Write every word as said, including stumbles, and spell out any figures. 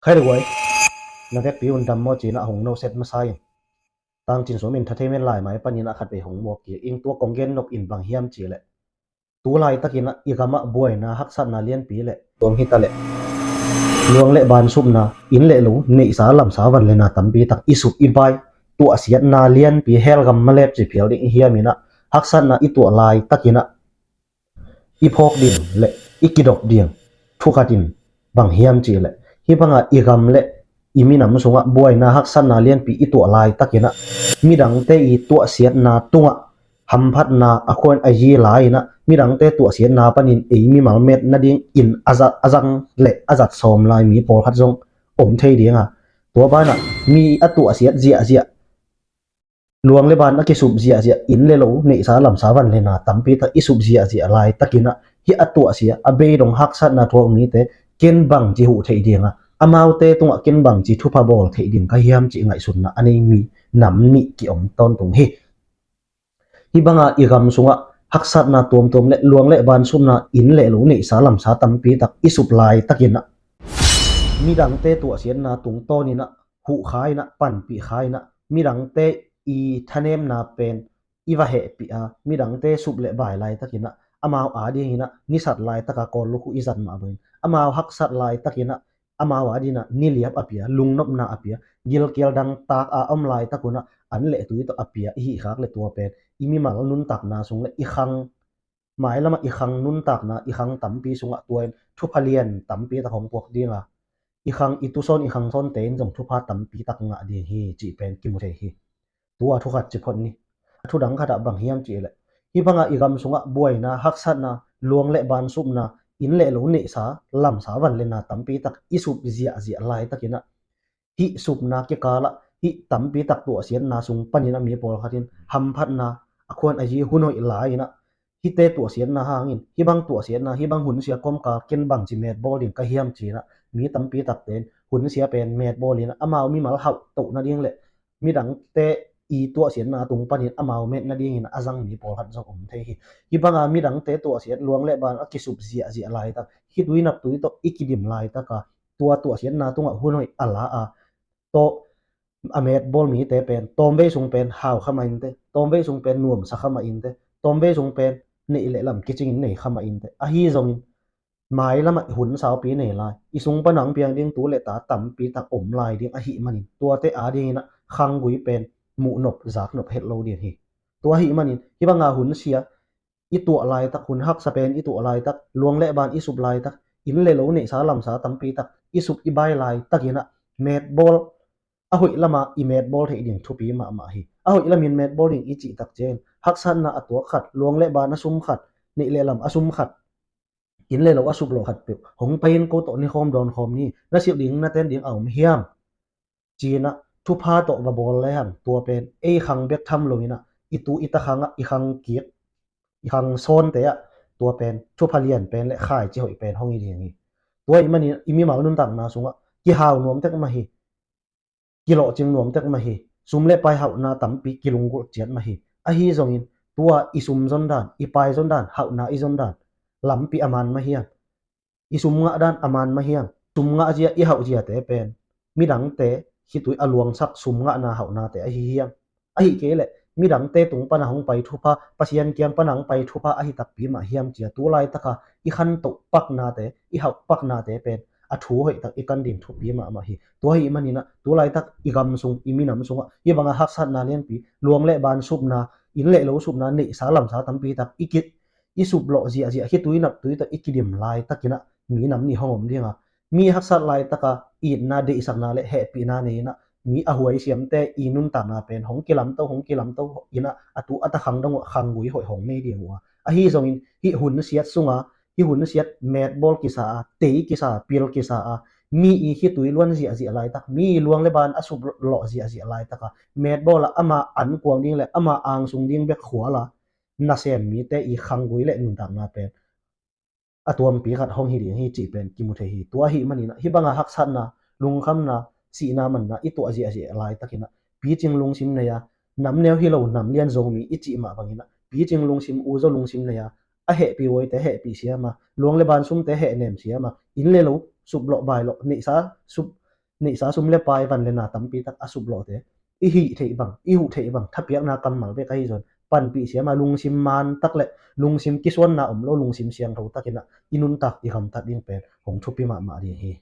Khai le guai, na vekpi un dam maw ci-in ah hong noset masa in. Tangcin sawm in Thathei Men Lai Mai panin ah khatvei hong muak kik ing. Tua kong gen nop in bang hiam cih leh, tu laitakin ah i gamah buaina haksatna lianpi le tuam hita le luang le ban supna, inn le lo, neihsa lamsa van le na tampi tak i sup i bai, tuahsiatna lianpi, hell gam malep ci phial ding i hiam in ah, haksatna i tuah laitakin ah i phawk ding le i kidop ding thu khat in bang hiam cih leh, hih bangah i gam le i minam sungah buaina haksatna lianpi i tuah laitakin ah midangte i tuahsiatna tungah hamphatna a khuan a yi lai-in ah, midangte tuahsiatna panin ei mimal met nadingin a zat, a zang le a zat sawm lai mi pawlkhat zong om thei ding a, tua banah mi a tuahsiat ziahziah, luang le ban a kisup ziahziah, inn le lo, neihsa lamsa van le na tampi tak i sup ziahziah laitakin ah, hih a tuahsia, a beidong haksatna thuak mite ken bangci huh theih ding a, amaute tungah ken bangci thupha bawl theih ding ka hiam cih ngaihsutna a nei mi nam nih kiom tawntung hi. Hih banga i gam sungah haksatna tuamtuam le luang le ban supna, inn le lo, neihsa lamsa tampi tak i sup laitakin ah, midangte tuahsiatna tungtawnin ah, huh kha in ah, panpih kha in ah, midangte i thanemna pen i va hehpih a, midangte sup le bai laitakin ah, amau adingin ah, nisat laitaka kawl lukhu i zat mah bangin, amau haksat laitakin ah, amau adingin ah niliap a pia, lungnopna a pia, gilkial dangtak a om laitak un ah, an le tui tawh a pia i hih khak le tua pen i mimal nuntakna sung le i khang, mailamah i khang nuntakna, i khang tampi sungah tua in thupha lian tampi tak hong puak ding a, i khang, i tusawn, i khang sawnte in zong thupha tampi tak ngah ding hi cih pen kimu thei hi. Tua thu khat ci phot ni. A thu dang khatah bang hiam cih leh, hih bangah i gam sungah buaina, haksatna, luang le ban supna, inn le lo, neihsa lamsa van le na tampi tak i sup ziahziah laitakin ah, hih supna kikalah hih tampi tak tuahsiatna sung panin a mi pawlkhat in hamphatna a khuan a yi hun hoih lai-in ah, hihte tuahsiatna hangin, hih bang tuahsiatna, hih bang hunsia kawmkal ken bangci metbawl ding ka hiam ci-in ah, mi tampi takte in hunsia pen metbawl in ah, amau mimal hauh toh nading le midangte i tuahsiatna tung panin amau met nadingin a zang mi pawlkhat zong om thei hi. Hih banga midangte tuahsiat, luang le ban a kisup ziahziah laitak, khitui naptui tawh i kidim laitaka, tua tuahsiatna tungah hun hoih a la a, tawh a metbawl mite pen tawmvei sung pen hau kha mah inte, tawmvei sung pen nuamsa kha mah inte, tawmvei sung pen neih le lam kicingin nei kha mah inte. Ahi zongin mailamah hun saupi nei lai, i sung pan hong piang ding tu le ta tampi tak om lai ding ahih manin, tuate adingin ah khanggui pen muhnop zaknop het lo ding hi. Tua ahih manin hih banga hunsia i tuah laitak, hun haksa pen i tuah laitak, luang le ban i sup laitak, inn le lo, neihsa lamsa tampi tak i sup i bai laitakin ah, metbawl, a hoih lama i metbawl theih ding thupi mahmah hi. A hoih lamin metbawl ding i cih tak ciangin, haksatna a tuak khat, luang le ban a sum khat, neih le lam a sum khat, inn le lo a sup lo khat peuh hong pai in, ko tawh ni khawm dawn khawm ni, na silh ding, na ten ding a om hiam ci-in ah thupha tawh va bawl lehang, tua pen ei khang bek tham loin ah, i tu i ta khangah, i khang kik, i khang sawnte ah tua pen thupha lian pen le khaici hoih pen hong hi ding hi. Tua ahih manin i mimal nuntakna sungah kihau nuam tek mah hi, kilawhcing nuam tek mah hi, sum le pai hauhna tampi kilunggulh ciat mah hi. Ahi zongin tua i sum zon dan, i pai zon dan, hauhna i zon dan lampi a man mah hiam? I sum ngah dan a man mah hiam? Sum ngah zia, i hauh ziate pen midangte khitui a luangsak sum ngahna hauhnate ahi hiam? Ahi kei leh midangte tung pana hong pai thupha, Pasian kiang pana hong pai thupha ahi takpi mah hiam ci-a, tu laitaka i khantoh paknate, i hauh paknate pen a thu hoih tak i kan ding thupi mahmah hi. Tua ahih manin ah tu laitak i gam sung, i minam sungah hih banga haksatna lianpi, luang le ban supna, inn le lo supna, neihsa lamsa tampi tak i kit, i suplawh ziahziah, khitui naptui tawh i kidim laitakin ah mi nam nih hong om ding a, mi haksat laitaka itna, deihsakna le hehpihna nei-in ah, mi a huai siamte i nuntakna pen hong kilamto, hong kilamto in ah, a tu a ta khang dong uh ah khanggui hoih hong nei ding uh a. Ahi zongin hih hun siat sunga, hih hun siat metbawl kisa a, tei kisa, pil kisa a, mi i khitui luan ziahziah laitak, mi i luang le ban a suplawh ziahziah laitaka, metbawl ah ama ankuang ding le ama angsung ding bek khuala nasem mite i khanggui le nuntakna pen a tuampi khat hong hi ding hi cih pen kimu thei hi. Tua ahih manin ah hih banga haksatna, lungkhamna, sihna manna i tuah ziahziah laitakin ah, picing lungsim nei a, nam neu hi lo nam lian Zomi i cih mah bangin ah, picing lungsim, uzo lungsim nei a, a hehpih huaite hehpih siam a, luang le ban sumte hehnem siam a, inn le lo suplawh bailawh, neihsa sup neihsa sum le pai, van le na tampi tak a suplawhte i hih theih bang, i huh theih bang thapiakna kammal bek ahi zong panpih siam a, lungsim man tak le lungsim kisuanna om lo, lungsim siangtho takin ah i nuntak i gamtat ding pen hong thupi mahmah ding hi.